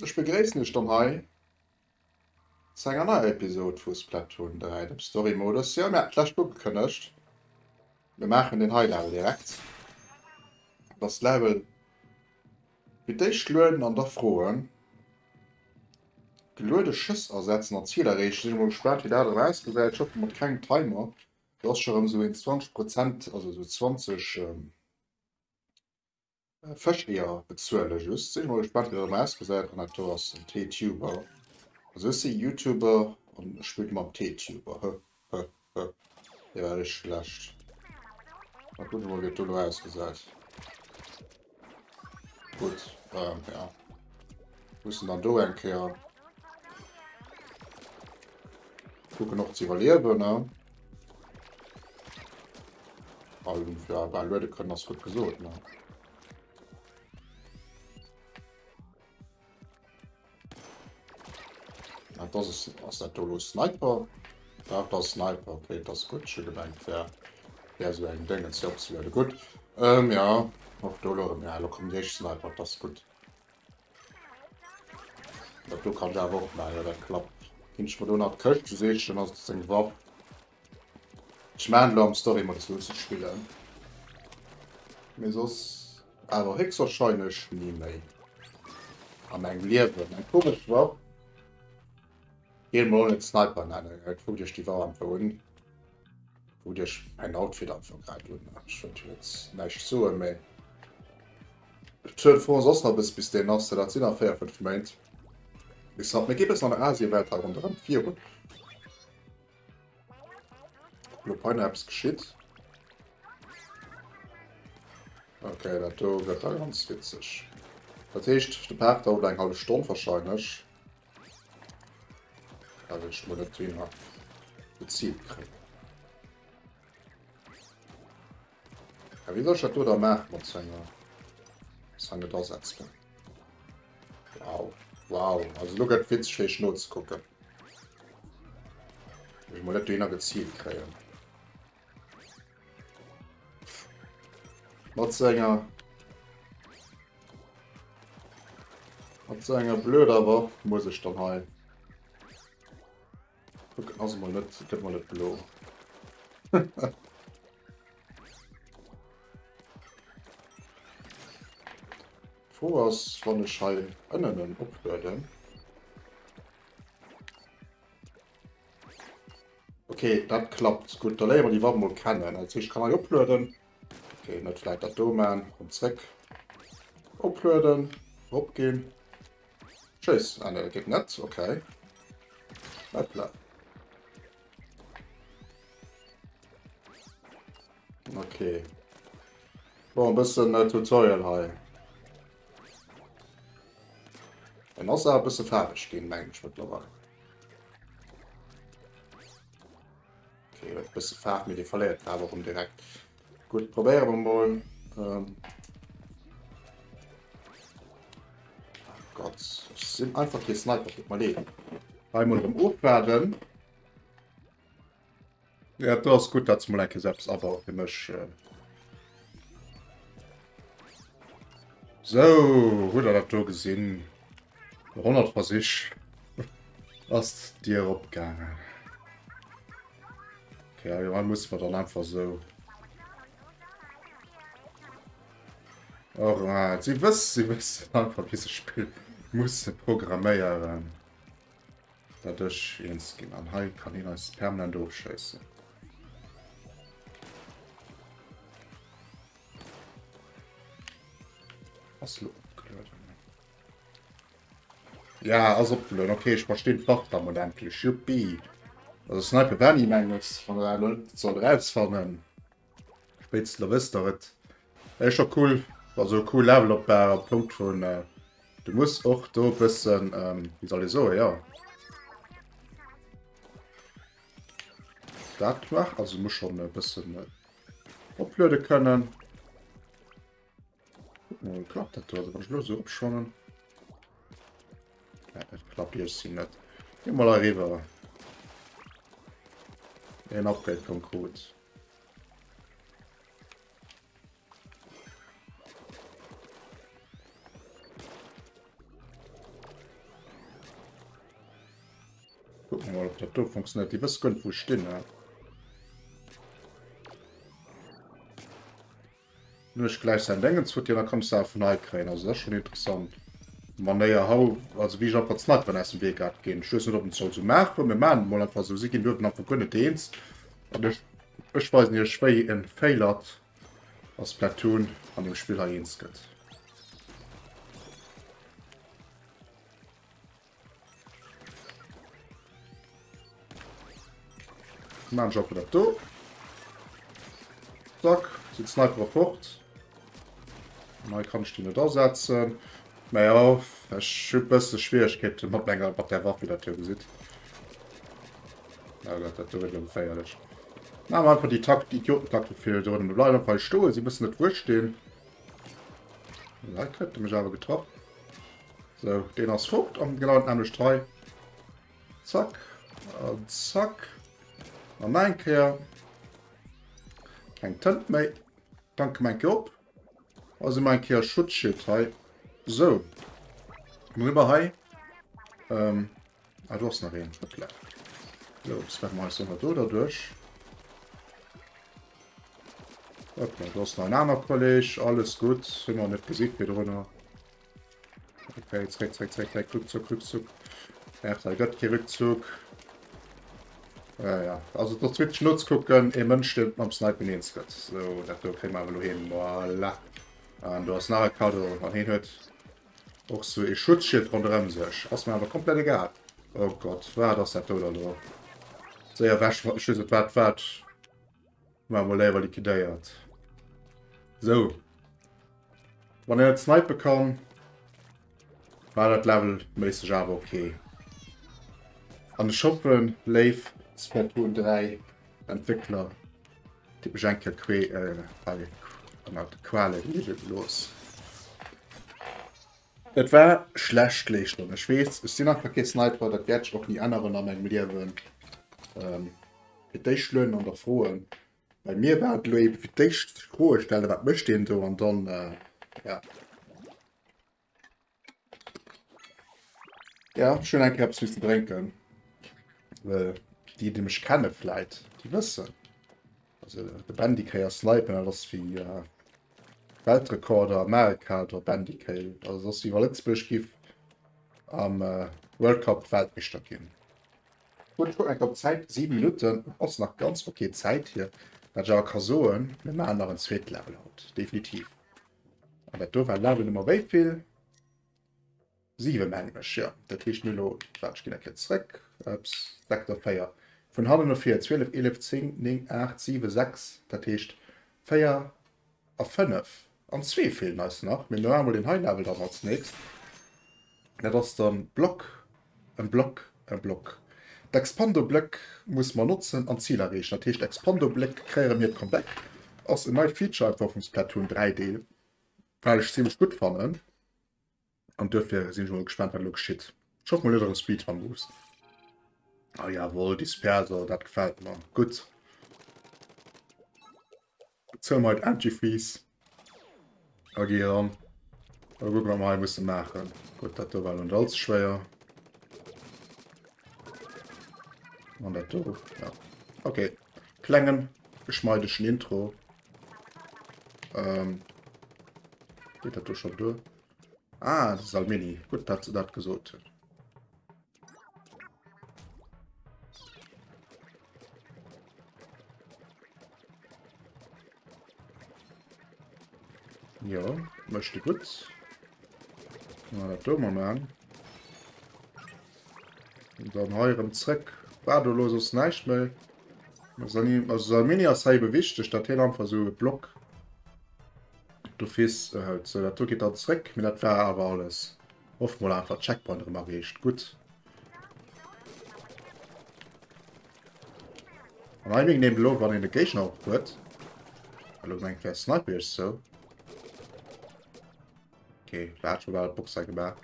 Ech begréissen iech dann hei zu enger neier Episode vu Splatoon 3, dem Story-Modus. Jo, mir haten d'lescht ugekënnegt, mir maachen deen hei Level direkt. Dat ass Level fir d'éischt lueden an da froen. Geluede Schëss asetzen an Ziel erreechen. Sinn ech mol gespaant, wéi dat erëm ausgesäit. Ech hoffe mat kengem Timer. Do ass scho erëm esou een 20 Prozent, also esou 20 Fëscheeër bezuele just. Sinn ech mol gespannt wéi dat erëm ausgesäit. An dat do ass en T-Tuber. Also ech si Youtuber an ech spillt mam T-Tuber. Hë hë hë. Dee war richteg schlecht. Mal kucken mol wéi et do elo ausgesäit. Gutt, ähm, ja. Mussen dann do eng Kéier kucken och ze iwwerliewen, ne? Also, ja, bei luede kënnen ass gutt gesot, ne? Ah, das ist, ass dat do lo Sniper? Ja, das ass Sniper. Okay, das ass gutt. Ech hu gemengt, wär, wär esou eng Déngens fir opzelueden. Gutt. Ähm, ja, och do lo erëm. Ja, lo kommen déi éischt Sniper, das ass gutt. Dat do kann ech awer och maachen, jo, dat klappt. Ginn ech mer do nach d'Këscht sichen, ass et seng Waff. Ech maachen elo am Story-Modus wou ze spillen. Mee soss awer héchstwahrscheinlech ni méi a mengem Liewen. Eng komesch Waff. Géing mol och net Sniper nennen. Kuckt iech déi Waff einfach un. Kuckt iech mäin Outfit einfach grad un. Ech wëllt jo net näischt soen, mee D'Tour de France ass nach e bësse bis deen ass. Dat sinn nach 4, 5 Méint. Bis hatt. Mir gi bëssen an der Asiewelt hei ronderëm virun. Lo hei nach eppes geschitt. Okay, dat do gëtt da ganz witzeg. Dat heescht, de Part dauert eng hallef Stonn wahrscheinlech. Da will ich mal net dohinner gezielt kréien. Ja, wéi soll ech dat do da maachen mat senger senger net asetzen? Wow, wow, also lo gëtt witzeg fir iech nozekucken. Ech mol net dohinner gezielt kréien. Mat senger mat senger blöder Waff muss ech dann hei. Kucken, ass mol net, gëtt mol net blo. D'Fro ass, wann ech hei ënnen en oplueden. Okay, dat klappt. Gutt, da léiere mer déi Waff mol kennen. Dat heescht, ech kann hei oplueden. Okay, net vläit dat do man. Komm zréck. Oplueden. Eropginn. Tschüss. Ah, ne, dat geet net. Okay. Hoppla. Okay. Bon, e bëssen äh, Tutorial hei. En ass awer e bësse faarweg ginn, mengen ech mëttlerweil. Okay, huet e bësse Faarf, mee dee verléiert d'Faarf och erëm direkt. Gutt, probéiere mer mol. Ähm oh Gott, ech sinn einfach kee Sniper, tut mer leed. Hei mol erëm ofwaarden. Ja, do ass gutt, dat se mol eng Kéier eppes abaue fir mech. Sou, hutt der dat do gesinn? No 100 Versich ass d'Dier opgaangen. Okay, hei musse mer dann einfach sou. Och, ah, si wëssen, si wëssen einfach, wéi se Spill musse programméieren. Dat ech eens ginn. An hei kann een eis permanent ofschéissen. Ass lo opgelueden. Ja, ass opgelueden. Okay, ech verstinn d'Waff da mol endlech. Juppi. Also Sniper war ni menges, wann der dat elo net sollt erausfannen. Spéitstens elo wësst der et. Ass scho cool, also cool Level op der Punkt vun äh, du muss och do bëssen ähm, wie soll ich soen, ja. Dat mach, also muss schon e bëssen äh, opluede kënnen. Guck mal, klappt dat do? Also wann ich lo so opschwammen. Ja, dat klappt iergendwéi net. Geh mal eriwwer. En Upgrade komm krut. Kucke mer mol, ob dat do funktionéiert. Déi wësse guer net, wou ech stinn, ne? Nun ech gleich sein Dingens huet, dann kann ich se awer vun hei kréien. Also das ist schon interessant. Manéier hau, also wie ich einfach d'Sniperen aus dem Wee grad ginn. Ich weess net, ob en soll so maachen. Mir maachen et mol einfach sou. Si ginn duerfen einfach guer net eens. An ech, ech weisen iech, wéi en Failert a Splatoon an dem Spill hei eens gëtt. Machen ich auch wieder do. Zack, sind Sniper fort. Nei kann ich die net asetzen. Naja, ich hu bësse Schwierigkeiten mat menger mat der Waff, wie dat hier gesitt. Ja, dat, dat do gëtt geféierlech. Na, einfach die Takt, die Idiotentaktik fehlt drin. Wir bleiben einfach stoen, sie müssen net wurscht stehen. Da kriegt er mich awer getroffen. So, den ass fort an genau dat nämlecht hei. Zack an zack. An eng Kéier. Keng Tënt méi. Danke mein Kéier op. Also mein Kéier Schutzschild hei. So. Dann rüber hei. Ähm, ah, du hast nach een. Hoppla. So, das machen wir eis noch do dadurch. Hoppla, du hast noch ein aner Kolleg. Alles gut. Hun wir net gesicht virdrunner. Okay, zréck, zréck, zréck, zréck, Rückzug, Rückzug. Ach, da gëtt kee Rückzug. Ja, ja. Also dat wierklech nozekucken, e Mënsch, deen mam Snipen eens gëtt. So, dat do kréie mer awer elo hin. Voilà. An do ass nach e Cadeau. An hien huet och sou e Schutzschild ronderëm sech. Ass mir awer komplett egal. Oh Gott, wat ass dat do da lo? Séier ewech mat, ech weess net wat wat. War mol léiwer liquidéiert. Sou. Wann een net snipe kann, war dat Level méisseg awer okay. An ech hoffen, léif Splatoon 3 Entwéckler, Dir mech eng Kéier que äh, hei ënnert Quale liede gelooss. Et war schlecht Leeschtung. Ech weess, ech sinn einfach kee Sniper, dat wäert ech och ni änneren a mengem Liewen. Ähm, fir d'éischt lueden an da froen. Bei mir war et elo eben fir d'éischt sech Froe stellen, wat mécht deen do an dann, äh, ja. Ja, ech hunn eng Kéier eppes missen drénken. Well déi, déi mech kenne vläit, déi wëssen. Also de Bandikéier snipen, dat ass wéi äh, Weltrekorder Amerika oder Bandikéier. Also dat ass wéi wa Lëtzebuerg giff am äh, World Cup Weltmeeschter ginn. Gutt, ech kucken eng Kéier op d'Zäit, 7 Minutten ass nach ganz okay Zäit hier. Wat ech awer ka soen, mir maachen nach en zweet Level haut, definitiv. An dat do war Level Nummer wéi vill? 7 mengen ech, jo. Dat heescht mir elo, waart, ech ginn eng Kéier zréck, ups, Sektor 4, vun hannen no vir, 12, 11, 10, 9, 8, 7, 6, dat heescht 4 a 5 an zwee feelen eis nach. Mee mir maache mol deen hei Level dann als nächst. Dat ass dann Block ëm Block ëm Block. D'Expando-Blöck muss mer notzen an d'Zil erreechen. Dat heescht Expando-Bléck kréiere mir d'Comeback. Ass en neit Feature einfach vum Splatoon 3 Deel, wat ech zimmlech gutt fannen. An duerfir sinn ech mol gespannt, wat elo geschitt. Ech hoffe mol net op e Speedrun Boost. Ah jawohl, Disperser, dat gefällt mer. Gutt. Bezuel mer heute Antifreeze. A gi eran. Da gucken, wat mer hei musse maachen. Gutt, dat do war elo net allze schwéier. An dat do, ja. Okay. Klengen, geschmeidegen Intro. Ähm, geht dat do schon duer? Ah, das ist Almini. Gut, dass du dat gesot huet. Ja, möchte gut. Mal dat do mal machen. Und dann hei erëm zréck. War do lo soss näischt méi. Also Salmini ass hei ebe wichteg, datt hien einfach esou e Block d'office hëlt. Sou, dat do geet dann zréck, mee dat war awer alles. Hoffe mol einfach Checkpoint erëm erreecht. Gutt. An hei meng elo, wann een de Géigner och huet. Elo meng fir Sniper ech sou. Okay, waart, schon war Boxer gemaach.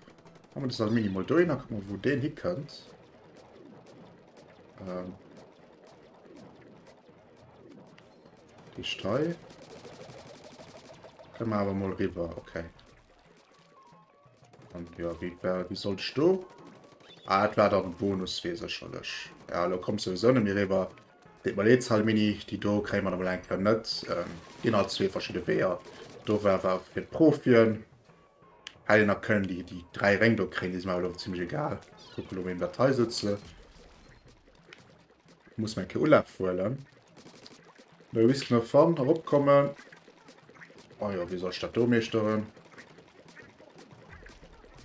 Haben wir das Aluminium mal do hin, dann gucken wir, wo den hikënnt. Ähm. Die Stei. Können wir aber mal rüber, okay. Und ja, wie, wie soll ich do? Ah, dat war dann Bonuswee sécherlech. Ja, elo kommst du souwisou net méi eriwwer. Deet mer leed, Salmini, déi do kréie mer emol eng Kéier net. Ginn halt zwee verschidde Weeër. Do war war fir d'Profien. Hätt een nach kënnen déi, déi dräi Réng do kréien, déi si mer awer elo zimmlech egal. Kucke lo, wéi dat hei sëtze. Muss mer eng Kéier Ulaf huelen. No risk no fun, eropkommen. Oh jo, wéi soll ech dat do meeschteren?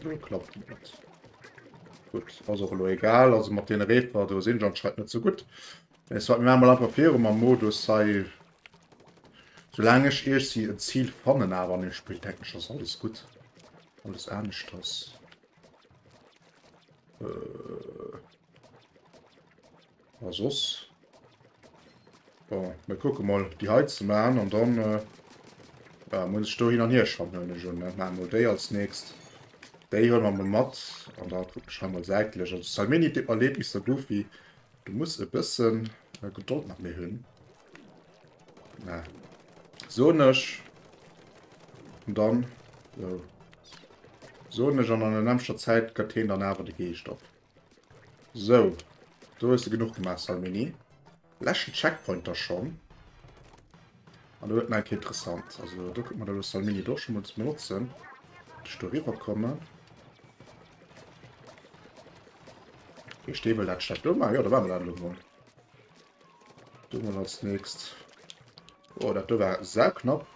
Do klappt net. Gutt, ass och elo egal. Also mat deene Reefer do sinn ech anscheinend net sou gutt. Mee soit, mir maache mol einfach viru mam Modus hei. Soulaang ech iergsi en Zil fannen awer an dem Spill, denken ech, ass alles gutt. Alles aneschters. Äh. A soss? Bon, mir kucke mol déi hei ze maachen an dann äh, ja, muss ech do hin an hier schaffen, huelen ech un. Ne? Maache mol déi als nächst. Déi huele mer mol mat an da kucken ech hei mol säitlech. Also Salmini, deet mer leed, Mister Goofy, du muss e bëssen äh, Gedold mat mir hunn. Na, soen ech. Und dann, so. Soen ech an an der nämmster Zäit gëtt heen dann awer de Geescht op. Sou, do hues de genuch gemaach, Salmini. Leschten Checkpoint da schonn. An do gëtt nach eng Kéier interessant. Also do kënnt mer da lo Salmini do schon mol benotzen. Dass ech do riwwer kommen. Okay, Stäbel, dat statt do maachen. Jo, da maache mer dat elo mol. Do mol als nächst. Oh, dat do war sauknapp.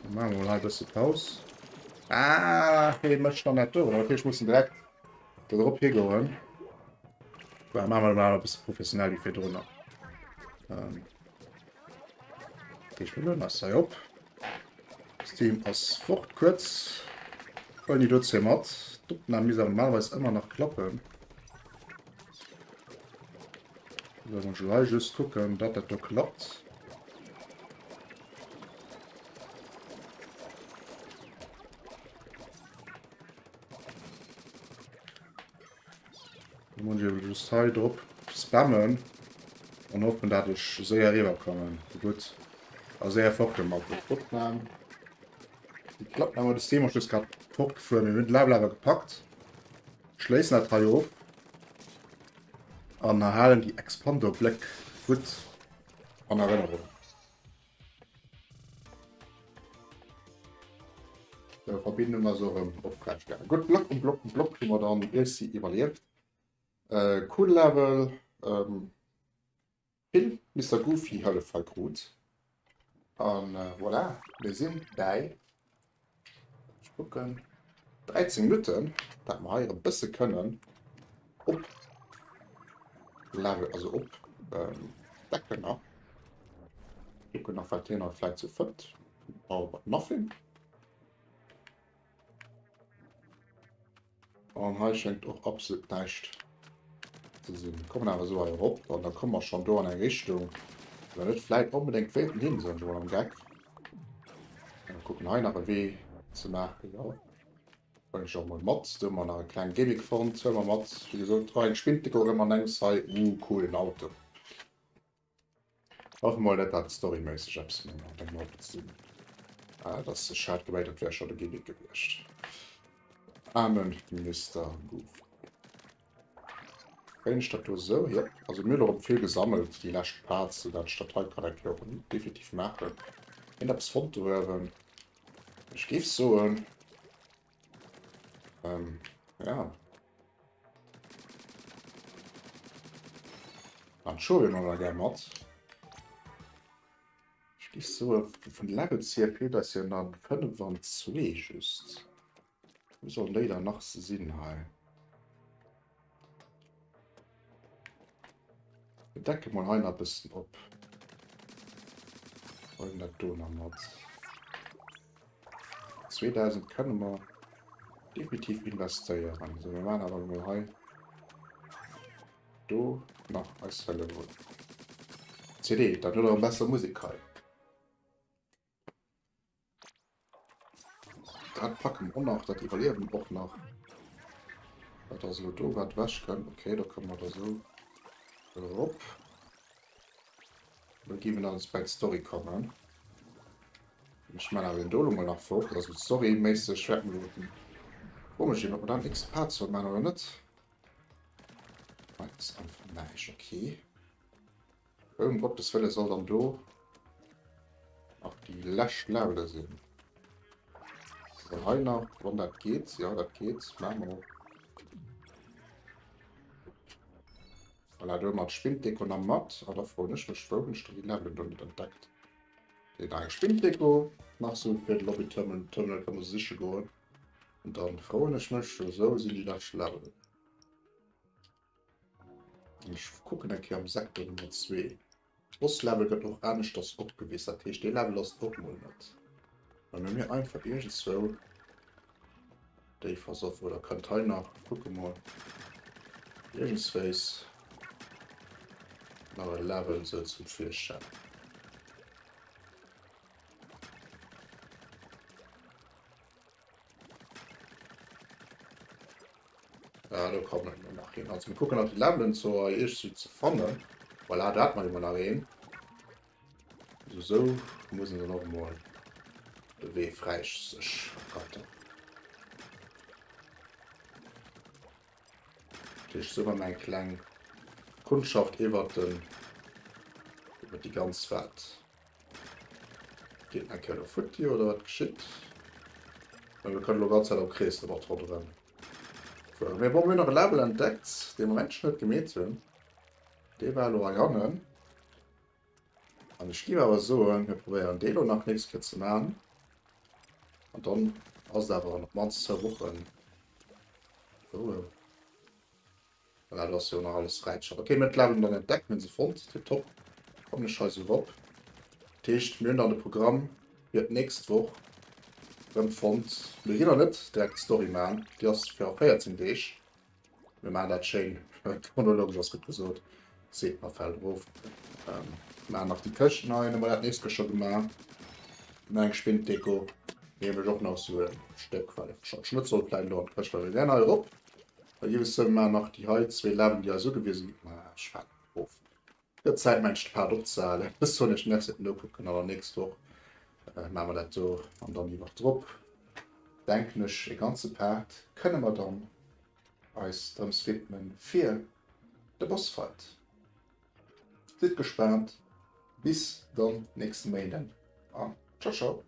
Dann machen wir mal ein bisschen Pause. Ah, hey, möchte noch nicht durch. Okay, ich muss direkt da drauf hingehen. Ja, machen wir mal ein bisschen professionell wie drunter. Ähm. Okay, ich will das sei op. Steam ass fort kurz. Wollen die dort mat. D'Opnahme muss aber normalerweise immer nach klappen. So, just gucken, dass das da klappt. Muss ich just hei drop spammen an hoffen, dat ech séier eriwwer kommen. Gutt. A séier fort mat Opnahm. Déi klappt awer, de Steam ass just grad fortgefuer. Mir hunn d'Level awer gepackt. Schléissen dat hei of an erhalen déi Expando-Bléck gutt an Erënnerung. So, Verbindung ass och erëm oprecht gaangen. Gutt, Block um Block um Block hu mer dann Iessi iwwerlieft. Äh, cool Level. Ähm, vill Mister Goofy Hëllef hei krut. An äh, voilà, mir sinn bäi ech kucken 13 Minutten, dat mer hei e bësse kënnen op Level, also op ähm, decken nach. Kucken nach, wat hien nach vläit sou fënnt. All but nothing. An hei schéngt och absolut näischt ze sinn. Kommen awer esou hei erop an da komme mer schonn do an eng Richtung, wou mer net vläit onbedéngt wéilten hin, soen ech emol am Geck. Mal kucken hei nach e Wee ze maachen. Jo, huelen ech och mol mat. Do hu mer nach e kleng Gimmick fonnt. Huele mer mat. Wéi gesot, oh eng Spinnteko erëm an engs hei. Uh, cool, en Auto. Hoffe mol net dat storyméisseg eppes mat engem Auto ze dinn huet. Ah, dat ass schad geméit, dat wär scho de Gimmick gewiescht. Amen, Mister Goof. Kréien ech dat do esou? Jep. Also mir hunn och vill gesammelt déi lescht Parts, sou dat ech dat hei kann eng Kéier och definitiv maachen. Een eppes fonnt do uewen. Ech géif soen, ähm, ja. An d'Schoul hunn wir gär mat. Ech géif soen, vun de Levels hier feelt eis jo dann 5 an 2 just. Wou sollen déi dann nach sinn hei? Wir decke mal hei nach e bëssen op. Huelen dat do nach mat. 2000 kënne mer definitiv investéieren. So, wir machen aber mal hei do nach eis Hëllef. CD, dann huet er besser Musik hei. Dat packe mer och nach, dat iwwerliewen mer och nach. Wat ass elo do, wat ewech kënnt? Okay, da komme mer da sou erop. Da gi mir dann bei d'Story kommen. Ech man awer den do elo mol nach fort. Also storyméisseg wäert mer elo den. Froe mech eben, ob mer da en nächste Part solle maachen oder net. Hei ass einfach näischt, okay. Wou um Gottes Wëlle soll dann do nach déi lescht Levele sinn? So, hei nach, wann dat geet. Ja, dat geet. Machen wir. Voilà, do mat Spinddeko nach mat. A da froen ech mech, wou hunn ech dann déi Levelen do net entdeckt? Den eng Spinddeko nach so fir de Lobby Terminal, Terminal kann man se siche goen. Und dann froen ech mech, sou sinn déi lescht Levelen. Ech kucken eng Kéier am Sektor Nummer 2. Boss Level gëtt och aneschters opgewiss, dat heescht dee Level ass et och mol net. Dann hu mir einfach iergendzwou déi versoff oder kënnt hei nach, kucke mol, iergendswéis nach e Level sou zum Virschäin. Ja, do kommen wir nach hin. Also wir gucken nach die Levelen zu irgendwie zu fannen. Voilà, da hat man immer nach een. So, so muss man noch mal de Wee frei sich ergattern. Natürlich so mal eng kleng Kundschaft iwwer den iwwer die ganz Welt. Geet eng Kéier elo futti oder wat geschitt? Well mir kënnen elo ganz Zäit am Krees domat ronderëm fueren. Mee bon, mir hunn nach e Level entdeckt, dee mer eigentlech net gemeet hunn. Dee war elo heihannen. An ech géif awer soen, mir probéieren dee elo nach nächst Kéier ze maachen. An dann ass et awer an op d'mannst zwou Wochen. Oh. Voilà, do ass jo nach alles fräigeschalt. Okay, mir hunn d'Levelen dann entdeckt, mir hunn se fonnt. Tiptop. Kommen ech hei sou erop. Dat heescht, mir hunn dann de Programm fir d'nächst Woch rëm fonnt. Mir ginn nach net direkt d'Story maachen, déi ass fir a 14 Deeg. Mir maachen dat schéin chronologesch, ass gutt gesot. Seet mer fält erof. Ähm, maachen nach déi Këschten hei, hu mer dat nächst Kéier scho gemaach. Nach eng Spinddeko nehmen ech och nach sou e Stéck, well ech net soll vläicht elo an d'Këscht, well mir wären hei erop. Da gi se mar nach déi hei zwee Leveln, déi eis ugewisen ginn. Ma ech falen of. Gëtt Zäit mensch de Part opzehalen. Ech soen iech Merci fir d'Nokucken an der nächst Woch maache mer dat do an dann déi Woch drop denken ech e ganze Part kënne mer dann eis drëms widmen fir de Bossfight. Sidd gespaant, bis dann nächste Méinden an ciao ciao.